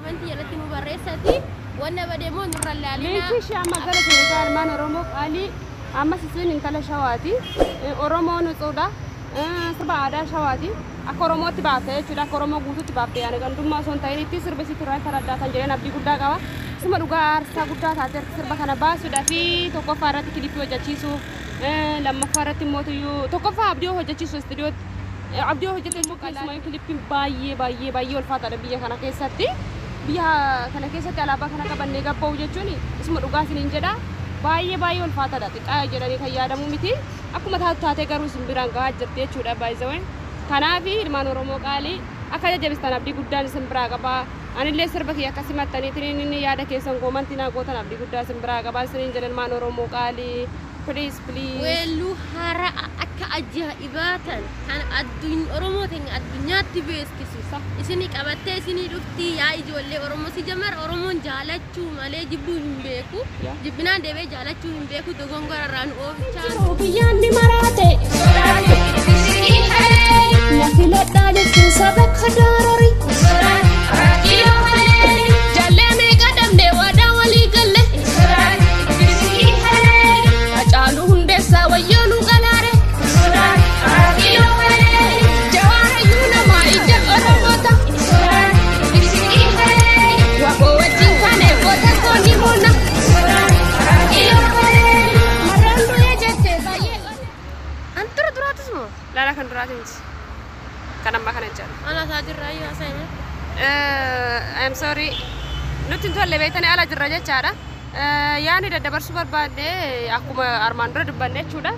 Comment jalatti nu barreessati. Wanna badee immoo nurra laalinaa. Linkii ishee amma gara Senegaal ilmaan Oromoo qaalii, ammas isin intala Shawaati. Oromoo nuxuudha. Sirba aadaa Shawaati. Akka Oromootti baafte jechuudha. Akka Oromoo guutuutti baafte, yaani gandummaa osoo hin ta'in itti sirba isitti irraa taraddaa kan jedhan abdii guddaa qaba. Suma dhugaa aarsaa guddaa taate sirba kana baasuudhaa fi tokkoffaa irratti clip hojjechiisu, lammaffaa irratti immoo tokkoffaa abdii hojjechiisu istuudiyootti. Abdii hojjete immoo keessumaa clipiin baay'ee baay'ee baay'ee ulfaataadha biyya kana keessatti. Biyya kana keessatti alaabaa kana qabannee gabba'u jechuun isuma dhugaa isiniin jedha. Baay'ee baay'ee ulfaataadha. Xiqqaa jedhanii kan yaadamu miti. Akkuma taatu taatee garuu isin biraan gahaa jirti jechuudha baay'ee. Kanaaf ilmaan Oromoo qaalii, akka jajjabeessitan abdii guddaan isin biraa qaba. Anillee sirba kiyya akka simattaniitiin inni yaada keessan comment naa gootan abdii guddaa isin biraa qaba isiniin jedha, ilmaan Oromoo qaalii. Please, please. Weelluu haaraa akka ajaa'ibaa tan kan Oromoo teenya addunyaatti beeksisu isinii qabattee isinii dhufti, yaa ijoollee Oromoo. Si jamar Oromoon jaalachuu malee jibbuu hin beeku. Jibbinaan deebee jaalachuu hin beeku. Dogongora irraa nu oolchaa. Biyyaan ni maraate. Na filadhaa jechuun saba kadaarari. Jallee meeqa dhabnee waadaa walii galle. Hacaaluu Hundeessaa wayyoo nu qalaare. Jawaarayyuu namaa ija Oromoota. Waqoo wajjin kaane goota kooni moona. Marraan du'ee jettee baay'ee. An tura duraatis moo? Laala, kan duraati miti. Kan ammaa kana hin jedhu. Ana isaa jirraa yoo haasa'e. I am sorry. Nutti hin tolle, beektanii ala jirra jechaadha. Yaani daddabarsuu barbaadne akkuma armaan dura dubbanne jechuudha.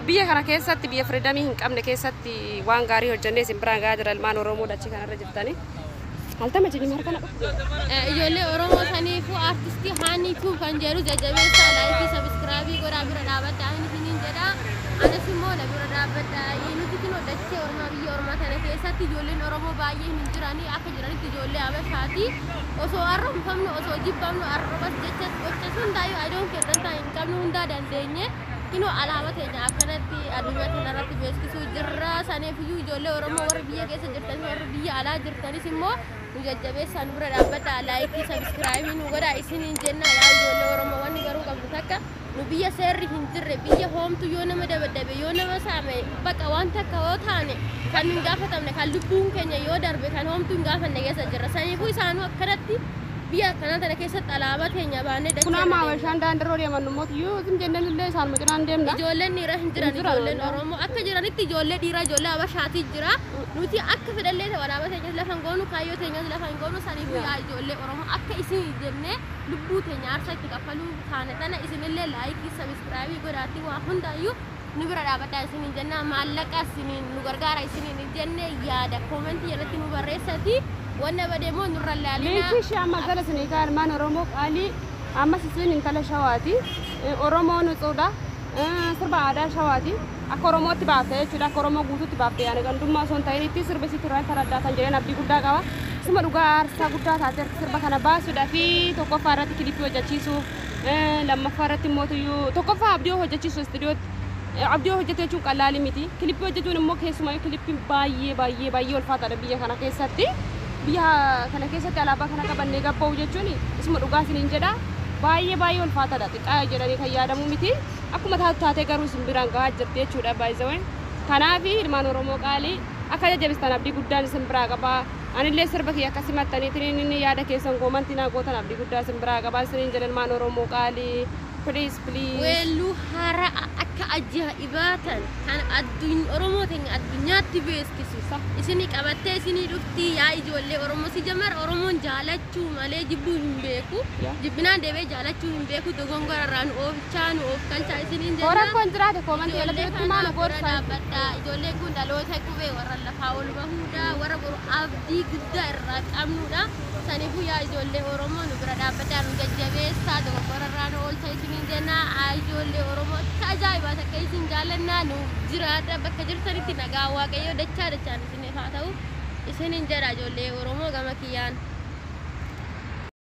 Biyya kana keessatti, biyya freedom hin qabne keessatti, waan gaarii hojjennee isin biraan gahaa jira, ilmaan Oromoo dachee kanarra jirtanii. Haltama jenni harka na dhufu. Ijoollee Oromoo saniifuu artistii Haanituu kan jedhu jajjabeessaa, like, subscribe godhaa, bira dhaabadhaa inni isiniin jedha. Anas immoo na bira dhaabbadhaa. Nuti kunoo dachee Oromaa, biyya Oromaa kana keessatti ijoolleen Oromoo baay'ee hin jiranii, akka jiranitti ijoollee Habashaati. Osoo arrabfamnu, osoo jibbamnu, arrabas jechas gochas hundaayyuu ayidoon kennan hin qabnu, hundaa dandeenye. Kinoo alaabaa teenya akkanatti addunyaa kanarratti beeksisuu jirra. Saniifiyyuu ijoollee Oromoo warri biyya keessa jirtanis, warri biyya alaa jirtanis immoo nu jajjabeessaa, nu bira dhaabbadhaa, like, subscribe nu godhaa isiniin jenna. Yaa ijoollee Oromoo, wanni garuu qabnu takka, nu biyya seerri hin jirre, biyya hoomtu yoo nama dabaddabe, yoo nama saame, baqa waan takka yoo taane kan hin gaafatamne, kan lubbuun keenya yoo darbe kan hoomtu hin gaafanne keessa jirra. Saniifuu isaanuu akkanatti biyya akkanaa tana keessatti alaabaa teenya baannee Kun amma Habashaan daandirroo deeman immoo isin jennaan illee isaanuma cinaan deemna. Ijoolleen dhiiraa hin jiran. Hin jiran, Ijoolleen wallah. Oromoo akka jiranitti ijoollee dhiiraa ijoollee Habashaatii jira. Nuti akka fedhallee ta'u alaabaa teenyas lafa hin goonu, kaayyoo teenyas lafa hin goonu. Saniifuu yaa ijoollee Oromoo, akka isin jennee lubbuu teenya aarsaa itti kaffaluu taane tana isinillee like, subscribe godhaatti waa hundaayyuu nu bira dhaabadhaa isiniin jenna. Maallaqa isiniin nu gargaara isiniin jenne, yaada comment jalatti nu barreessati. Wanna badee immoo nurra laalinaa. Linkii ishee amma gara Senegaal ilmaan Oromoo qaalii, ammas isin intala Shawaati. Oromoo nuxuudha. Sirba aadaa Shawaati. Akka Oromootti baafte jechuudha. Akka Oromoo guutuutti baafte, yaani gandummaa osoo hin ta'in itti sirba isitti irraa taraddaa kan jedhan abdii guddaa qaba. Suma dhugaa aarsaa guddaa taate sirba kana baasuudhaa fi tokkoffaa irratti clip hojjechiisu, lammaffaa irratti immoo tokkoffaa abdii hojjechiisu istuudiyootti. Abdii hojjetu jechuun qalaalii miti. Clip hojjechuun immoo keessumaa clipiin baay'ee baay'ee baay'ee ulfaataadha biyya kana keessatti. Biyya kana keessatti alaabaa kana qabannee gabba'u jechuun isuma dhugaa isiniin jedha. Baay'ee baay'ee ulfaataadha. Xiqqaa jedhanii kan yaadamu miti. Akkuma taatu taatee garuu isin biraan gahaa jirti jechuudha baay'ee. Kanaaf ilmaan Oromoo qaalii, akka jajjabeessitan abdii guddaan isin biraa qaba. Anillee sirba kiyya akka simattaniitiin inni yaada keessan comment naa gootan abdii guddaa isin biraa qaba isiniin jedha, ilmaan Oromoo qaalii. Please, please. Weelluu haaraa akka ajaa'ibaa tan kan Oromoo teenya addunyaatti beeksisu isinii qabattee isinii dhufti. Yaa ijoollee Oromoo, si jamar Oromoon jaalachuu malee jibbuu hin beeku. Jibbinaan deebee jaalachuu hin beeku. Dogongora irraa nu oolchaa, nu oofkalchaa isiniin jenna. Rakkoon jiraate comment Ijoollee jalatti maa nu kana bira gorsa. dhaabbadhaa. Ijoolleen kun dhaloota qubee, warra lafaa ol bahuudha, warra boru abdii guddaa irraa qabnudha. Saniifuu yaa ijoollee Oromoo, nu bira dhaabbadhaa, nu jajjabeessaa, dogoggora irraa nu oolcha isiniin jenna. Ijoollee Oromoo akka ajaa'ibaa takka isin jaallannaa, nu jiraadha. Bakka jirtanitti nagaa Waaqayyoo dachaa dachaan isiniif haa ta'u isiniin jedha, ijoollee Oromoo gama kiyyaan.